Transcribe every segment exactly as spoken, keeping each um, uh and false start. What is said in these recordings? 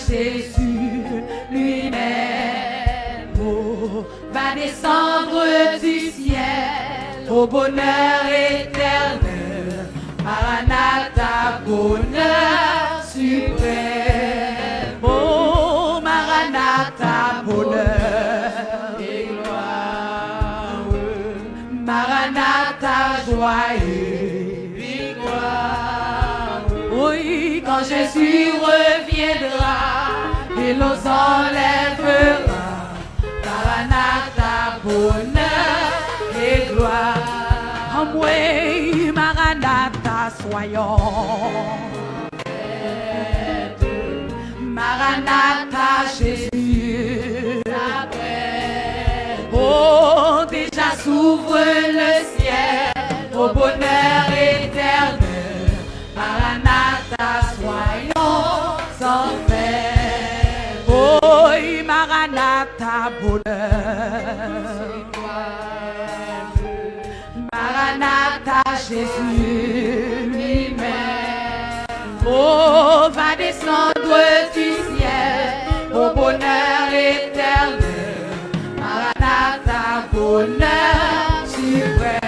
Jésus lui-même, oh, va descendre du ciel au bonheur éternel. Maranatha, bonheur suprême. Oh, Maranatha, bonheur et gloire. Maranatha, joie et victoire. Oui, quand Jésus reviendra et nous enlèvera. Maranatha, bonheur et gloire. Anmwey, Maranatha, soyons. Maranatha, Jésus. Oh, déjà s'ouvre le ciel au bonheur éternel. Maranatha, soyons en paix. Oh, Maranatha, bonheur. Maranatha, Jésus lui-même. Oh, va descendre du ciel au bonheur éternel. Maranatha, bonheur suprême.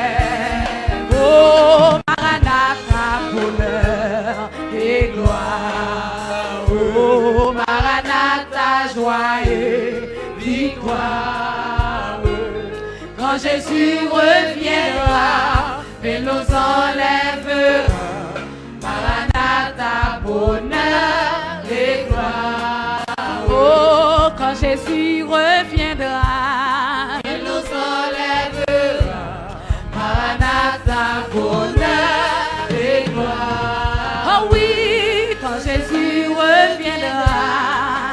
Oh, Maranatha, bonheur et gloire. Oh, Maranatha, joie et victoire. Quand Jésus reviendra, il nous enlèvera. Maranatha, bonheur et gloire. Oh, quand Jésus reviendra, il nous enlèvera. Maranatha, bonheur et gloire. Oh oui, quand Jésus reviendra,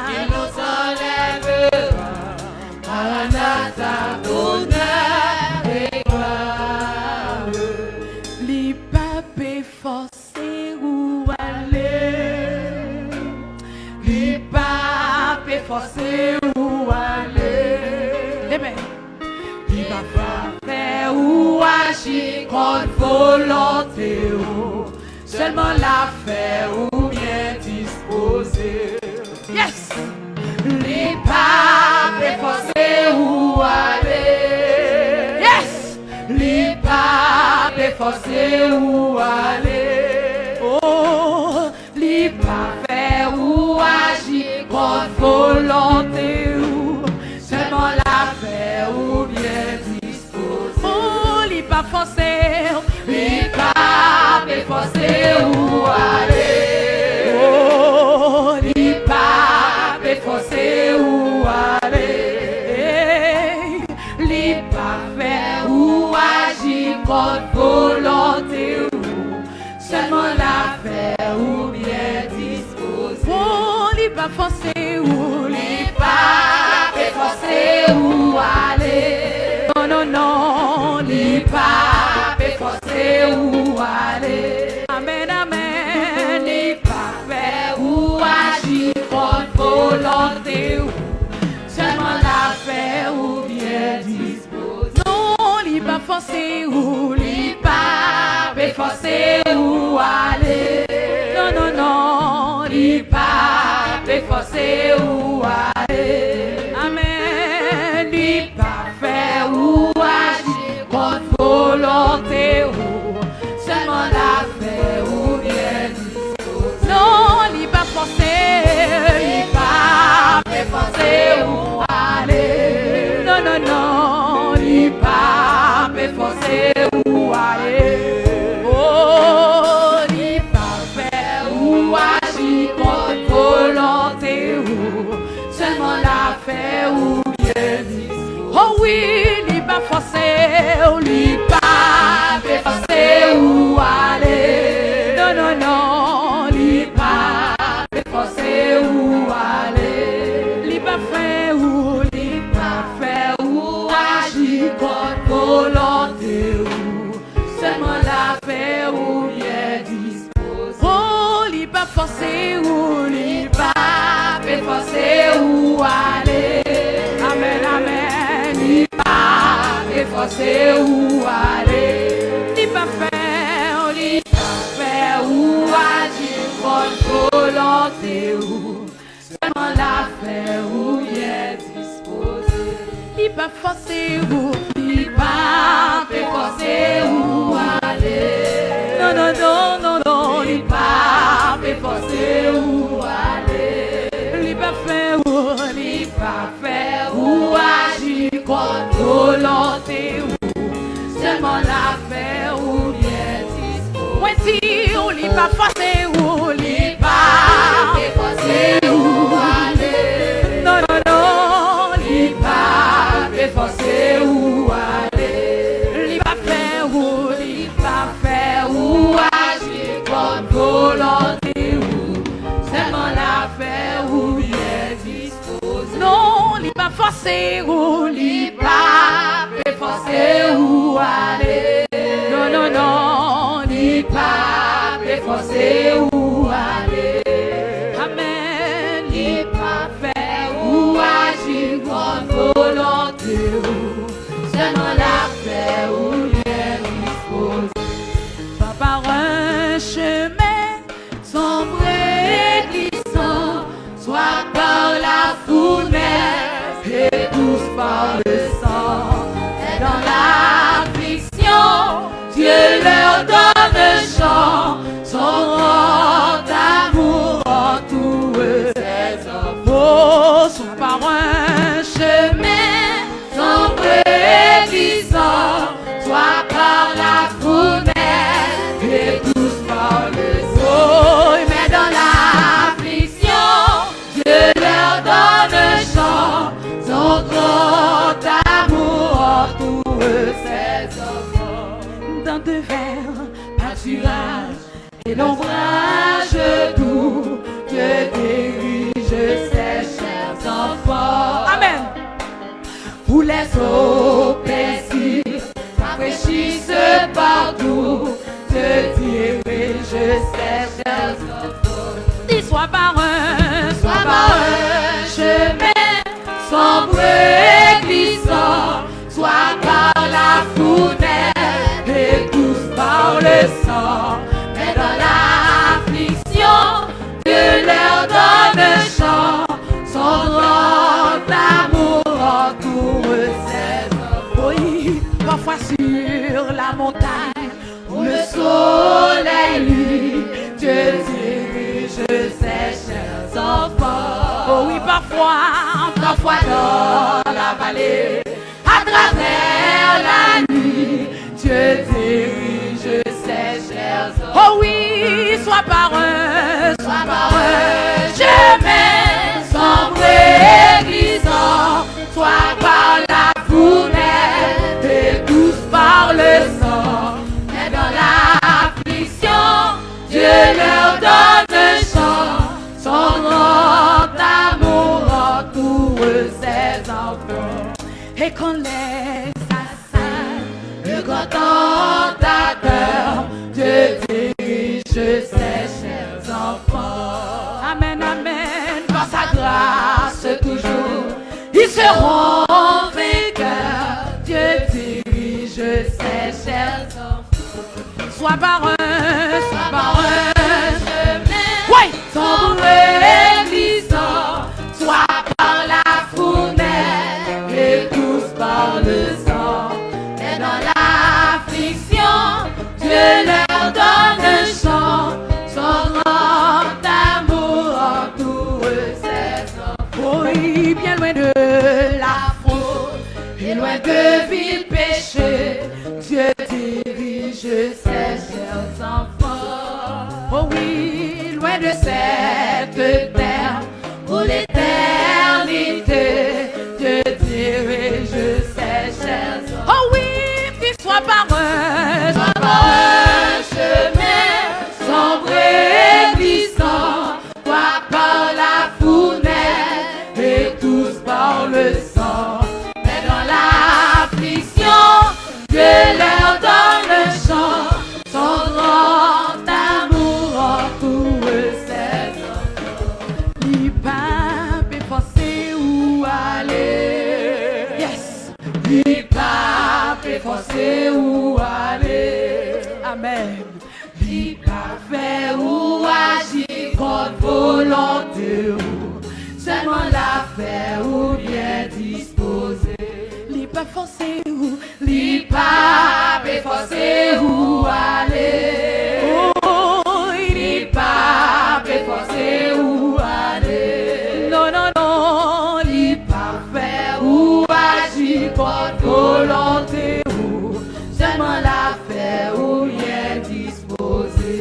il nous enlèvera. Maranatha, bonheur et gloire. Li pa pe fòse ou ale. Li pa pe fòse ou ale. Amen. Li pa fè ou aji kont volonte ou. Sèlman l ap fè ou byen dispoze. Yes! Li pa pe fòse ou ale. Yes! Li pa pe fòse ou ale. Oh, li pa fè ou aji kont volonte ou. Sèlman l ap fè ou byen dispoze. Oh, li pa fòse ou. Li pa pe fòse ou ale. Oh, li pa pe fòse ou ale. Li pa fè ou aji kont volonte ou. Sèlman l ap fè ou byen dispoze. Oh, li pa fòse ou. Li pa pe fòse ou ale. Non, non, non, li pa pe fòse ou ale. Amen, amen. Li pa fè ou aji kont volonte ou. Sèlman l ap fè ou byen dispoze. Non, li pa fòse ou, li pa pe fòse ou ale. Non, non, non, li pa pe fòse ou ale. Amen. Li pa fè ou aji kont volonte ou. Sèlman l ap fè ou byen dispoze. Non, li pa fòse. Li pa pe fòse ou ale. Non, non, non, li pa pe fòse ou ale. Oh, li pa fè ou aji kont volonte ou. Sèlman l ap fè ou byen dispoze. Oh wi, li pa fòse ou, li pa pe fòse ou ale. Non, non, non, li pa pe fòse ou ale. Li pa fè ou, li pa fè ou aji kont volonte ou. Sèlman l ap fè ou byen dispoze. Oh, li pa fòse ou, li pa pe fòse ou ale. Amen, amen. Li pa pe fòse ou ale. Li pa fè ou, li pa fè ou aji kont volonte ou. Sèlman pa fòse ou. Li pa pe fòse ou ale. Non, non, non, non, non. Li pa pe fòse ou ale. Li pa fè ou, li pa fè ou aji kont volonte ou. Sèlman l ap fè ou byen dispoze. Mwen di ou, li pa fòse ou, li pa pe fòse ou ale. Non, non, non, li pa pe fòse ou ale. Li pa fè ou, li pa fè ou aji kont volonte ou. Sèlman l ap fè ou byen dispoze. Non, li pa fòse ou, li pa pe fòse ou ale. Non, non, non, li pa pe fòse ou ale. Amèn. Li pa fè ou aji kont volonte ou. Sèlman l ap fè ou byen dispoze. Pas par un chemin sombre et glissant, soit par la fournaise et douce par le sang. Mais dans l'affliction, Dieu leur donne un chant, son grand amour entoure ses enfants. Oh, soit par un chemin sombre et glissant, soit par la fournaise et douce par le sang. Mais dans l'affliction, Dieu leur donne un chant, son grand amour entoure ses enfants. Dans de verts pâturages et l'ombrage doux, Dieu dirige ses chers enfants. Amen. Où les eaux paisibles rafraîchissent partout, Dieu dirige ses chers enfants. Dis, soit par un, soit par un chemin sombre et glissant, soit par la fournaise et douce par le sang. Mais dans l'affliction, Dieu leur donne un chant, son grand amour entoure ses enfants. Oui, parfois sur la montagne où le soleil luit, Dieu dirige ses chers enfants. Oh oui, parfois, parfois dans la vallée, à travers la nuit, Dieu dirige ses chers hommes. Oh oui, soit par un, soit par un chemin sombre et glissant, soit par la fournaise et douce par le sang. Mais dans l'affliction, Dieu leur donne un chant, son grand amour entoure ses enfants. Et quand les le grand tentateur, Dieu dirige ses chers enfants. Amen, amen. Par sa grâce toujours, ils seront vainqueurs. Dieu dirige ses chers enfants. Soit par un, soit par un chemin, oui, sombre et glissant, soit par la fournaise et douce par le sang. Mais dans l'affliction, Dieu leur donne un chant, son grand amour entoure ses enfants. Oui, bien loin de la fraude et loin de vil péché, Dieu dirige ses chers enfants. Oh oui, loin de cette terre, pour l'éternité, Dieu dirige ses chers hommes. Oh oui, qu'il soit par un, soit par un chemin sombre et glissant, soit par la fournaise et douce par le sang. Mais dans l'affliction, Dieu leur donne un chant, son grand amour entoure ses enfants. Li pa pe fòse ou ale. Yes. Li pa pe fòse ou ale. Amen. Li pa fè ou aji kont volonte ou. Sèlman l ap fè ou byen dispoze. fòse ou, li pa pe fòse ou ale. Li pa pe fòse ou ale. Non, non, non, li pa fè ou aji kont volonte ou. Sèlman l ap fè ou byen dispoze.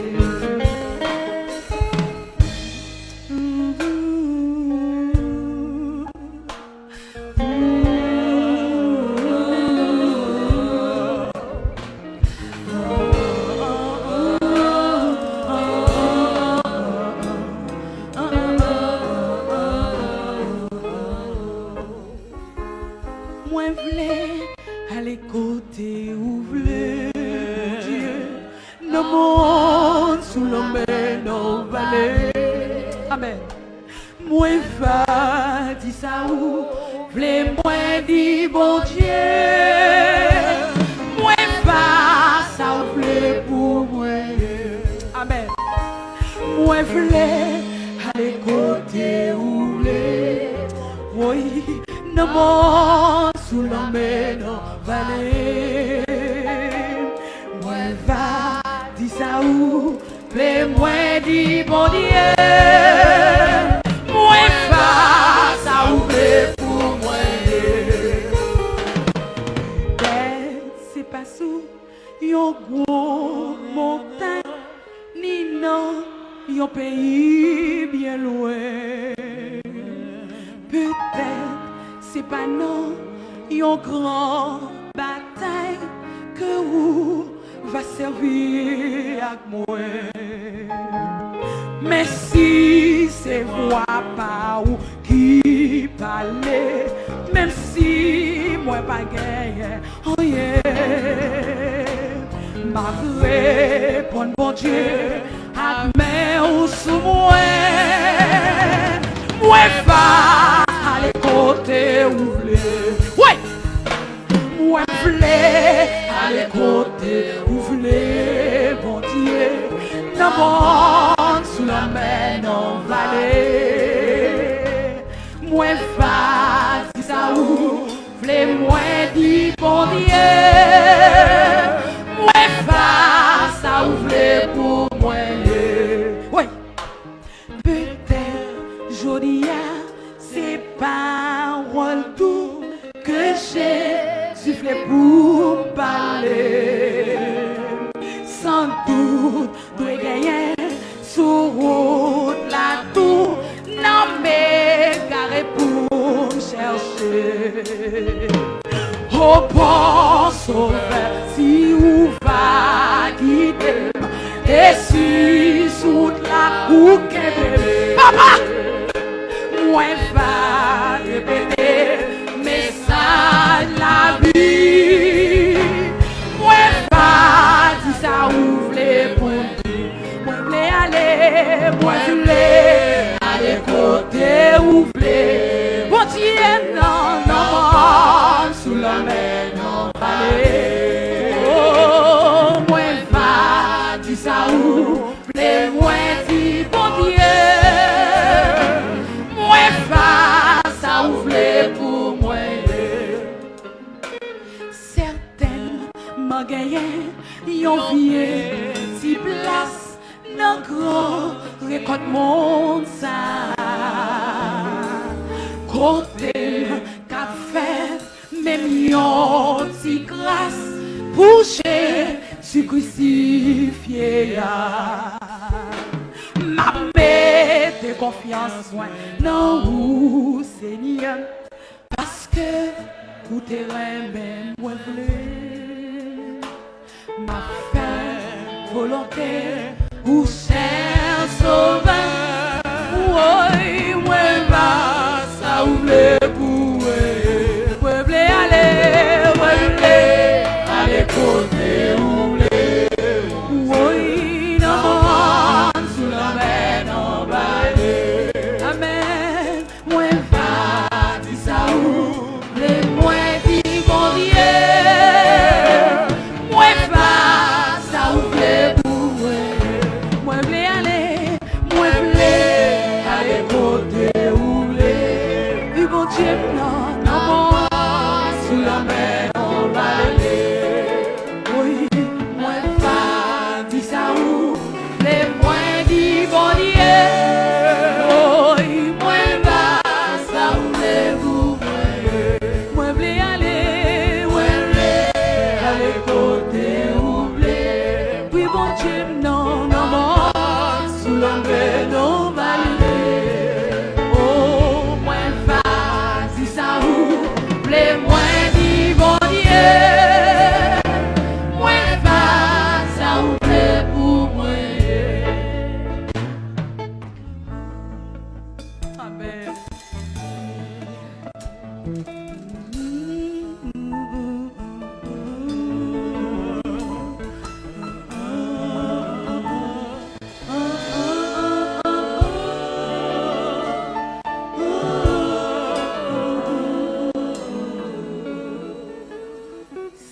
Mwen vle ale kote ou vle, Bondye. Nan mòn, sou lanmè, nan vale. Amèn. Mwen va di sa ou vle mwen di, Bondye. Mwen va sa ou vle pou mwen ye. Amèn. Mwen vle ale kote ou vle. Woy, nan mòn, sou lanmè, nan vale. Mwen va di sa ou vle mwen di, Bondye. Mwen va sa ou vle pou mwen ye. Petèt se pa sou yon gwo montay, ni nan yon peyi byen lwen. Petèt se pa nan yon gran batay ke ou va sèvi ak mwen. Men si se vwa pa ou ki pale, menm si mwen pa genyen anyen, m ap reponn, Bondye, ak men ou sou mwen. Mwen va ale kote ou vle. Wi! Mwen vle ale kote ou vle, Bondye. Nan mòn, sou lanmè, nan vale. Mwen va di sa ou vle mwen di, Bondye. Mwen va sa ou vle pou mwen ye. Wi. Petèt jodi a se pawòl dou ke Jezi vle pou m pale. San dout dwe genyen sou wout la tou, nanm egare pou m chèche. O bon Sovè, si ou va gide m, e si sou wout la ou kenbe m, Papa, mwen va repete mesaj lavi. Mwen va di sa ou vle pou m di. Mwen vle ale, mwen vle ale kote ou vle. Bondye, nan, nan mòn, sou lanmè, nan vale. O, mwen va di sa ou vle mwen di, Bondye. Mwen va sa ou vle pou mwen ye. Sètènman genyen yon vye ti plas nan gran rekòt mond sa a, kote m k ap fè menm yon ti kras pou Jezi krisifye a. M ap mete konfyans mwen nan ou, Senyè, paske ou te renmen m, mwen vle. M ap fè volonte ou, chè Sovè. Woy, mwen va sa ou vle pou mwen. Mwen vle ale, mwen vle ale kote ou vle. Woy, nan mòn, sou lanmè, nan vale. Amèn. Mwen va di sa ou vle mwen di, Bondye. Mwen va sa ou vle pou mwen. Mwen vle ale, mwen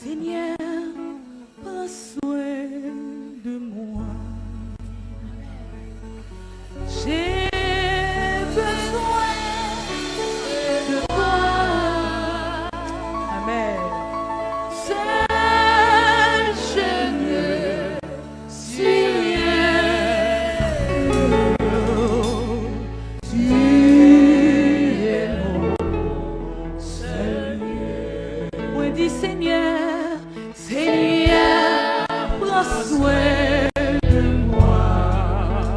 Seigneur, prends soin de moi. J'ai besoin de toi. Amen. Seul je ne suis rien. Tu es mon seul bien. Mwen di, Seigneur, Seigneur, prends soin de moi.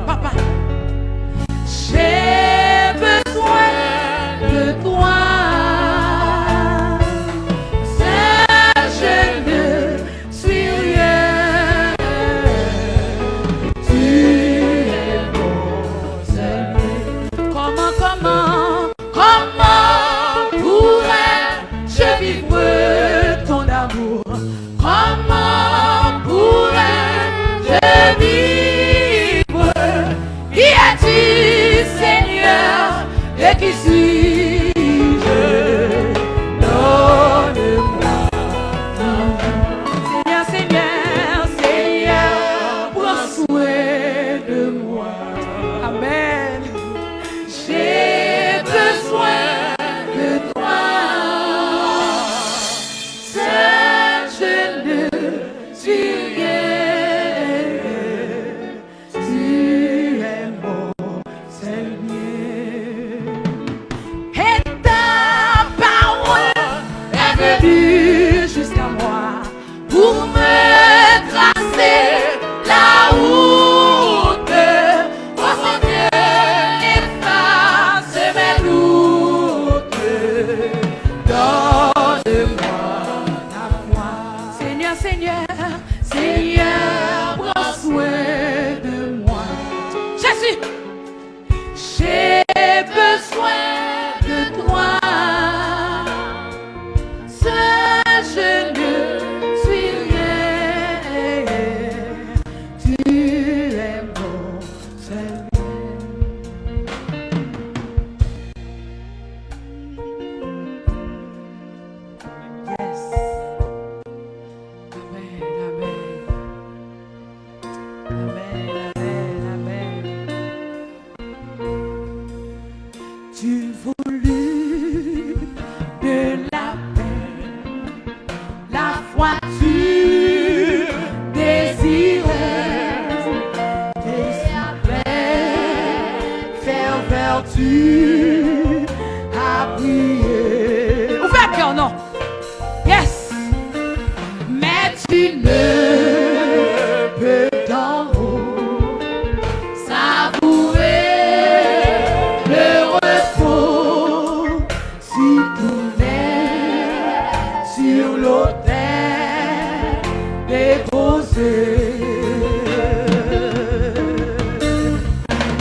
Papa, j'ai besoin de toi. Seul je ne suis rien. Tu es mon seul bien. Comment, comment, comment pourrais-je vivre ton amour? Comment pourrais-je vivre? Qui es-tu, Seigneur, et qui suis-je? Donne-moi ta joie. Seigneur, Seigneur, Seigneur, prends soin de moi. Amen. J'ai besoin de toi. Seul je ne suis rien. Tu es mon seul bien. Et ta parole est venue jusqu'à moi pour me tracer la route. Oh Seigneur, efface mes doutes. Donne-moi ta foi. Seigneur, Seigneur, Seigneur, prends soin de moi. Jésus, j'ai besoin de toi. Seul je ne suis rien. Tu es mon seul bien. Yes. Amen, amen. Amen, amen, amen. Tu voulus de la paix, la foi tu désirais, et avec ferveur tu as prié. Ouvè kè w non. Yes. Mais tu ne peux d'en haut savourer le repos si tout n'est sur l'autel déposé.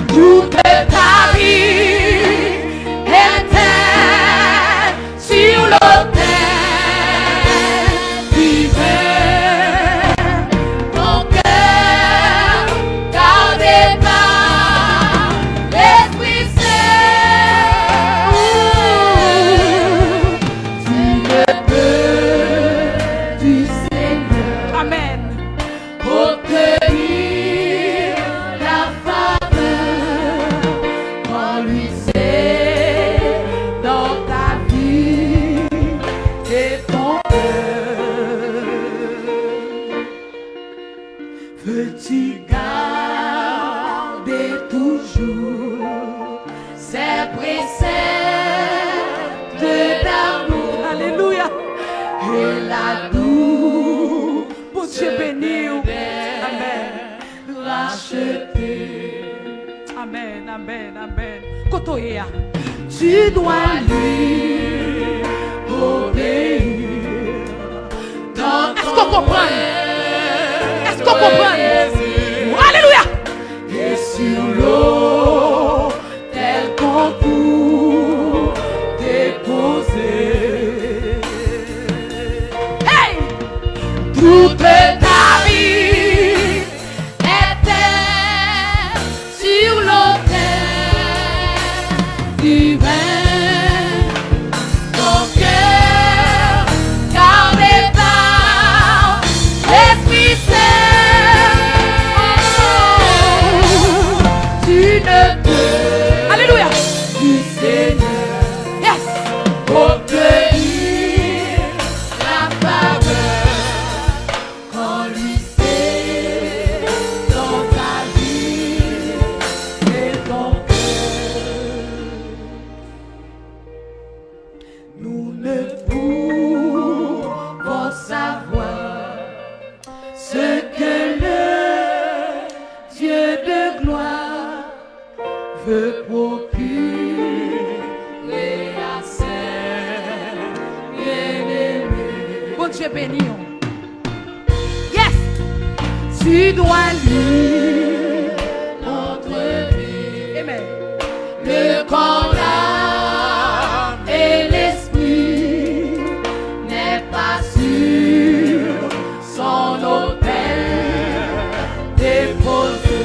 Toute ta vie était sur l'autel divin. Ton cœur gardé par l'Esprit Saint. Tu ne peux du Seigneur. Amen. Obtenir la faveur, quand lui c'est dans ta vie et ton cœur. Veux-tu garder toujours ses préceptes d'amour? Alléluia. Et la douce Bondye beni w. Amen. Racheté. Amen, amen, amen. Kote w ye a? Tu dois lui obéir. Èske w konprann? Èske w konprann? Alelouya! Et sur l'autel ton cou déposé. Dieu béni w. Yes! Tu dois lui rendre vie. Amen. Le corps, l'âme et l'esprit n'est pas sur son autel déposé.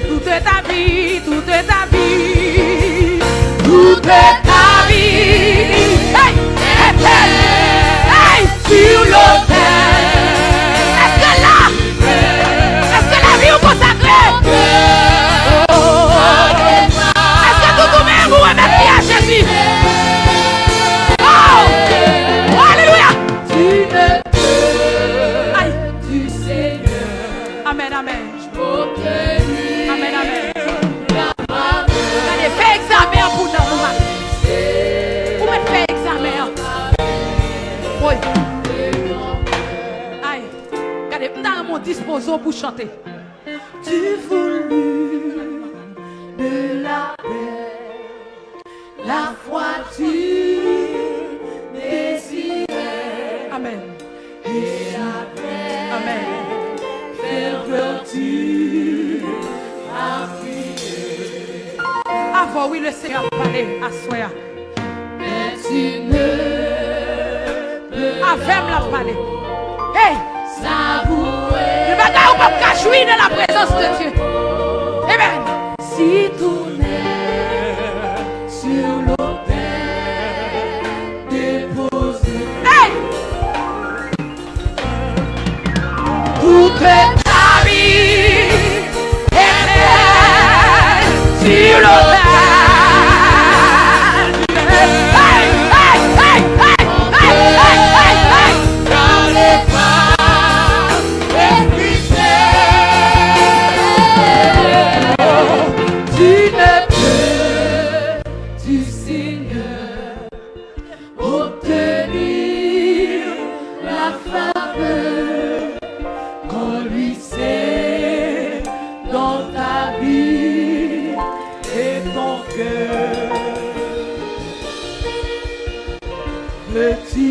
Toute ta vie, toute ta vie, toute ta vie, hey, est-elle, hey, sur l'autel. Est-ce que la, est-ce que la vie ou consacrée? Oh. Est-ce que tout ou menm ou remèt li a Jezi? Oh! Alelouya! Amen, amen. Amen, amen. Gade, fè egzamen an pou nan ou mari. Ou mèt fè egzamen an. Woy. Ay. Gade, m ta renmen w dispoze w pou chante. Tu voulus de la paix, la foi tu désirais. Amen. Et avec, amen, ferveur tu as prié. Avè w, wi, le Seigneur ap pale aswè a. Mais tu ne peux, avè m l ap pale. Hey! Savourer. Gen bagay ou p ap ka jwi nan la présence de Dieu. Amen. Si tout n'est sur l'autel déposé. Hey! Toute ta vie est sur l'autel. Hey, hey, hey, hey, hey, hey, hey. Dans les bras, Esprit Saint, tu ne peux du Seigneur obtenir la faveur qu'on lui sait dans ta vie et ton cœur. Veux-tu